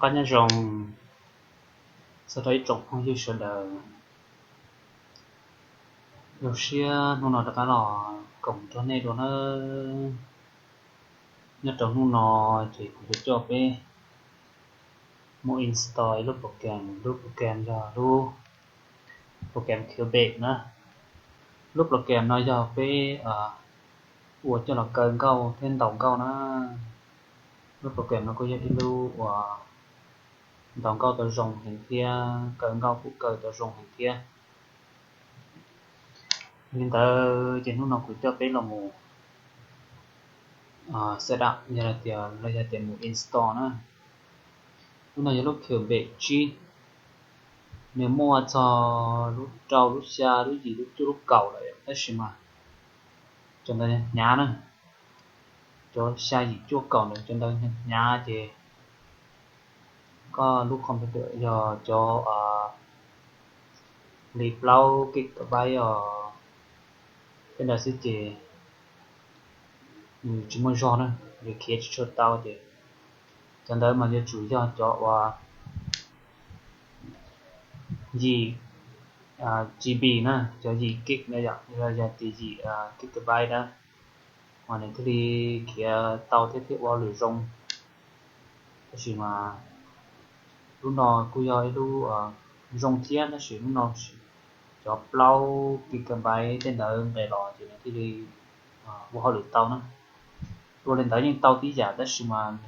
Nyob zoo txog rau ib tsoom phooj ywg sawv daws. Zoo siab hnub no rov qab los koom nrog nej dua nawb. Nyob rau hnub no ces kuv yuav coj peb mus install ib lub program, lub program yog lub program Cubase na. Lub program no yog peb ua coj los kaw nkauj thiab ntaus nkauj na. Lub program no kuj yog ib lub uas ntaus nkauj tau zoo heev thiab kaw nkauj kuj kaw tau zoo heev thiab. Li ntawd ces hnub no kuv coj peb los mus set up yog tias los yog tias mus install na. Lub no yog lub Cubase tsib, nws muaj txog lub rau, lub xya, lub yim, lub cuaj, lub kaum lawm, tab sis mas cov ntawd hnyav na. Cov xya, yim, cuaj, kaum ntawd cov ntawd hnyav ces koj lub computer yog cov li plaub gigabyte os, tej ntawd xwb ces nws tsis muaj zog na, nws khiav tsis tshua tau ces cov ntawd mas yuav tsum yog cov uas yim GB na, cov yim gig na yom, los yog tias yim gigabyte na, mas nws thiaj li khiav tau thiab thiaj ua hauj lwm zoo. Tab sis mas lub no kuj yog ib lub zoo thiab, tab sis lub no cov plaub gigabyte tej ntawd nqes los ces nws thiaj li ua hauj lwm tau na. Ua li ntawd yeej tau tib yam tab sis mas nws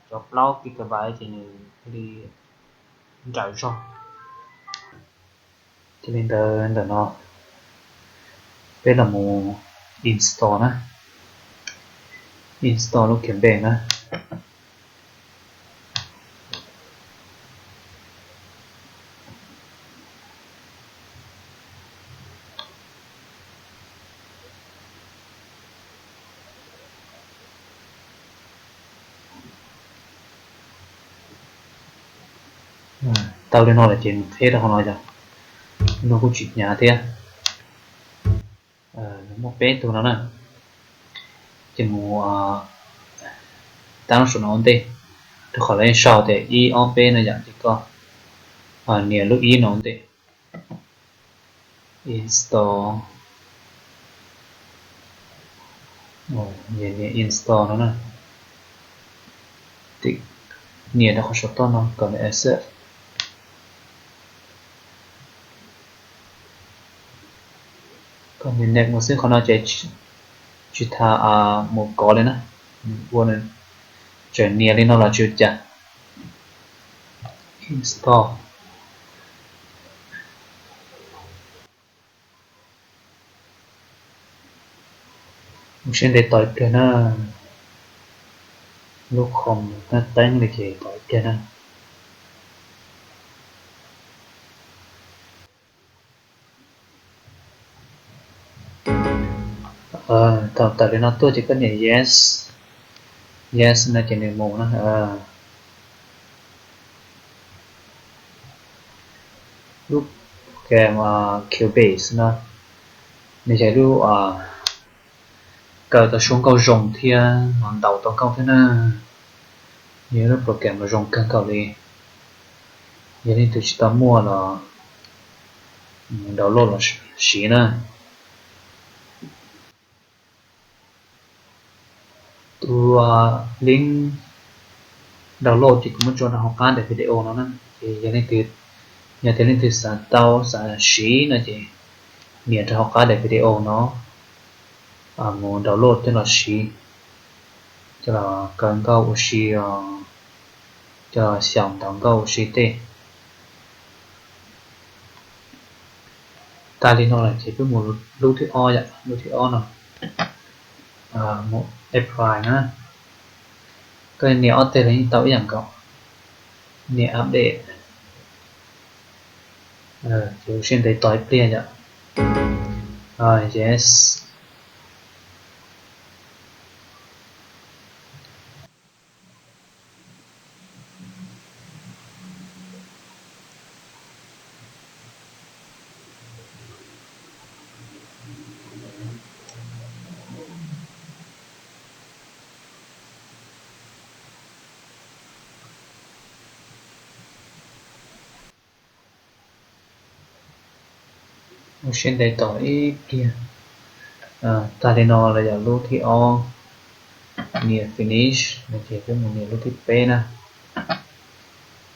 cov plaub gigabyte ces nws thiaj li nrawm zog. Ces li ntawd ntawm no peb los mus install na, install lub Cubase na. Tau li no lawm ces mus qhib rau hauv no yog, no kuj tsis hnyav thiab. Nws muaj peb tug no na, ces mus tab lub saum no ua ntej, rau qhov lawv sau tias ib ob peb no yom, ces koj nias lub ib no ua ntej, install, nias install no na, nias rau qhov saum toj no kom nws accept. Kom nws next mus xwb, qhov no ces tsis tas mus kov li na, ua tseem nias li no los tsis ua cas. Install. Mus siab ntev tos ib pliag na, lub khoom qeeb qeeb li ces tos ib pliag na. Thaum tawm li no tuaj ces koj nias yes, yes no ces nws mus na. Lub program Cubase no nws yog lub kaw tau suab nkauj zoo thiab ntaus tau nkauj thiab na. Yog lub program uas zoo kawg nkaus li. Yog leej twg tsis tau muaj los download los siv na. Tus link download ces kuv muab tso rau hauv qab daim video no na. Ces yog leej twg, yog tias leej twg xav tau xav siv no ces nias rau hauv qab daim video no mus download coj los siv, coj los kaw nkauj ua si, coj los xyaum ntaus nkauj ua si tej. Tag li no lawm ces peb mus lub thib ob yom, lub thib ob no mus apply na. Koj nias ob teg los yeej tau ib yam nkaus. Nias update. Ces ua siab ntev tos ib pliag yom. Yes. Ua siab ntev tos ib pliag. Tag li no los yog lub thib ob, nias finish no ces peb mus nias lub thib peb na.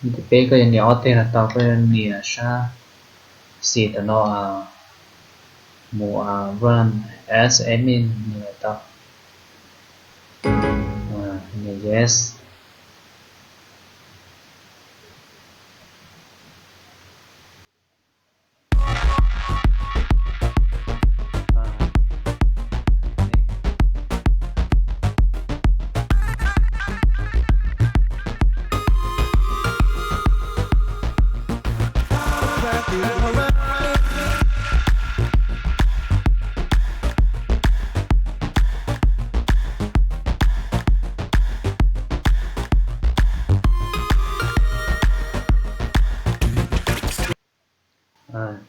Lub thib peb koj yuav nias ob teg los tau, koj yuav nias sab xis tam no mus run as admin no los tau. Nias yes.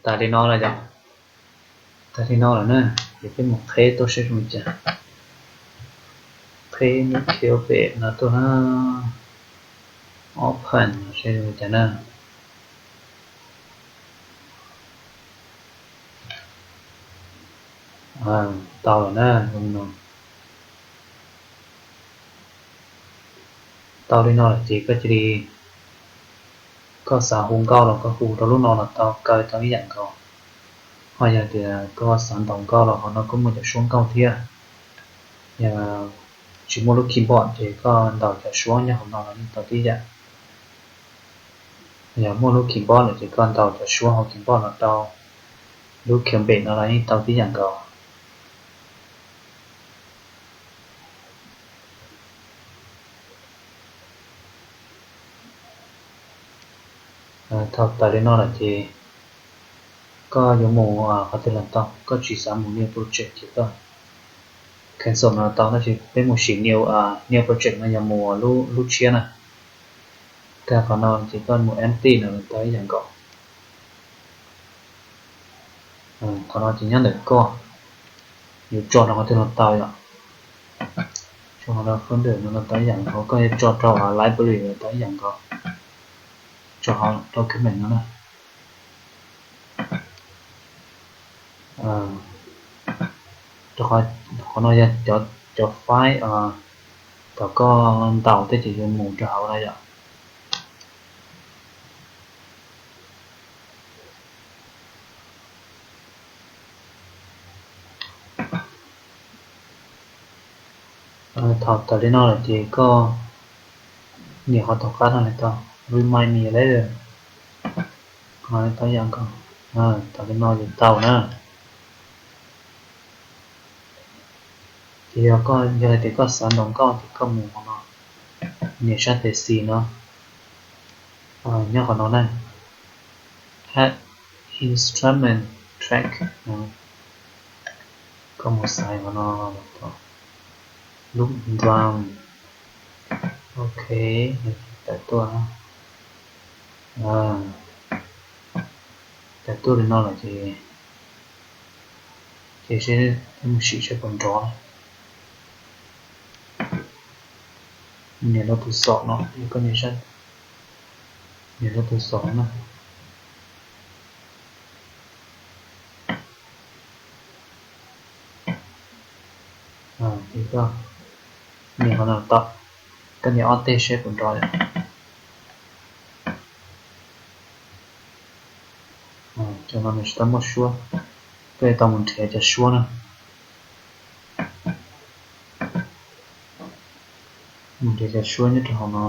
Tas li no lawm yom. Tas li no lawm na, ces peb mus qheb tuaj seb zoo li cas. Qheb lub Cubase no tuaj na, open seb zoo li cas na. Tau lawm na, zoo li no. Tau li no lawm ces koj cia li, koj xav hu nkauj los koj hu rau lub no los tau, kaw tau ib yam nkaus. Ho yog tias koj xav ntaus nkauj los qhov no kuj muaj cov suab nkauj thiab. Yog tsis muaj lub keyboard ces koj ntaus cov suab nyob qhov no los yeej tau tib yam. Yog muaj lub keyboard lawm ces koj ntaus cov suab hauv keyboard los tau, lub Cubase no los yeej tau tib yam nkaus. Thaum tas li no lawm ces koj yuav mus qhov twg los tau, koj tsis xav mus new project ces koj cancel no los tau, tab sis peb mus sim new, new project no yog mus lub tshiab na. Tag qhov no ces koj mus empty no los tau ib yam nkaus. Qhov no ces nyob ntawm koj, yuav tso rau qhov twg los tau yom. Tso hauv folder no los tau ib yam nkaus, koj yuav tso rau library los tau ib yam nkaus. Tso hauv document no na. Rau qhov no yog cov file thaum koj ntaus tej ces yuav mus rau hauv no yom. Thaum tas li no lawm ces koj nias qhov tom qab no los tau, remind me later. Qhov no tau ib yam nkaus, tau li no ces tau na. Ces yog koj, yog hais tias koj xav ntaus nkauj ces koj mus qhov no, nias sab tes xis no, nyob qhov no na, add instrument track no, koj mus xaiv qhov no, lub drum, ok, tawm tuaj, tawm tuaj li no lawm ces, ces seb, sim seb puas nrov. Nias rau tus xom no, koj nias, nias rau tus xom no na. Ces koj nias qhov no tau, koj nias ob teg seb puas nrov yom. Cov no nws tsis tau muaj suab, koj yuav tau mus nrhiav cov suab na. Mus nrhiav cov suab nyob rau hauv no.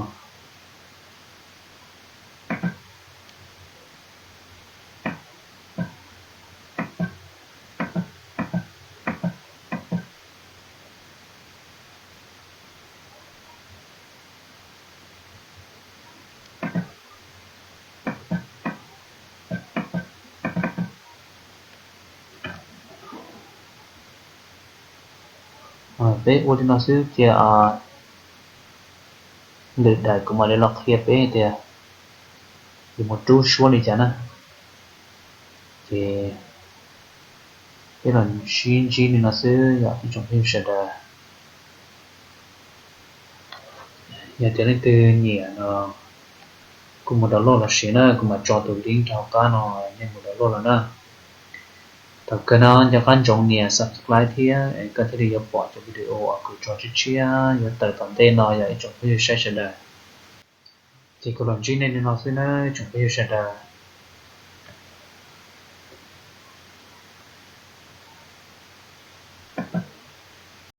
Peb ua li no xwb cia lwm daim kuv mam li los qhia peb tias yuav mus rub suab li cas na. Ces peb los sib ntsib li no xwb yom ib tsoom phooj ywg sawv daws. Yog tias leej twg nyiam no kuj mus download los siv na, kuv mam tso tus link rau hauv qab no, nej mus download los na. Thaum kawg no nco qab ntsoov nias subscribe thiab es koj thiaj li yuav pom cov video uas kuv tso tshiab tshiab yuav tawm tom ntej no yog ib tsoom phooj ywg saib sawv daws. Ces kuv los ntsib nej li no xwb nawb tsoom phooj ywg sawv daws.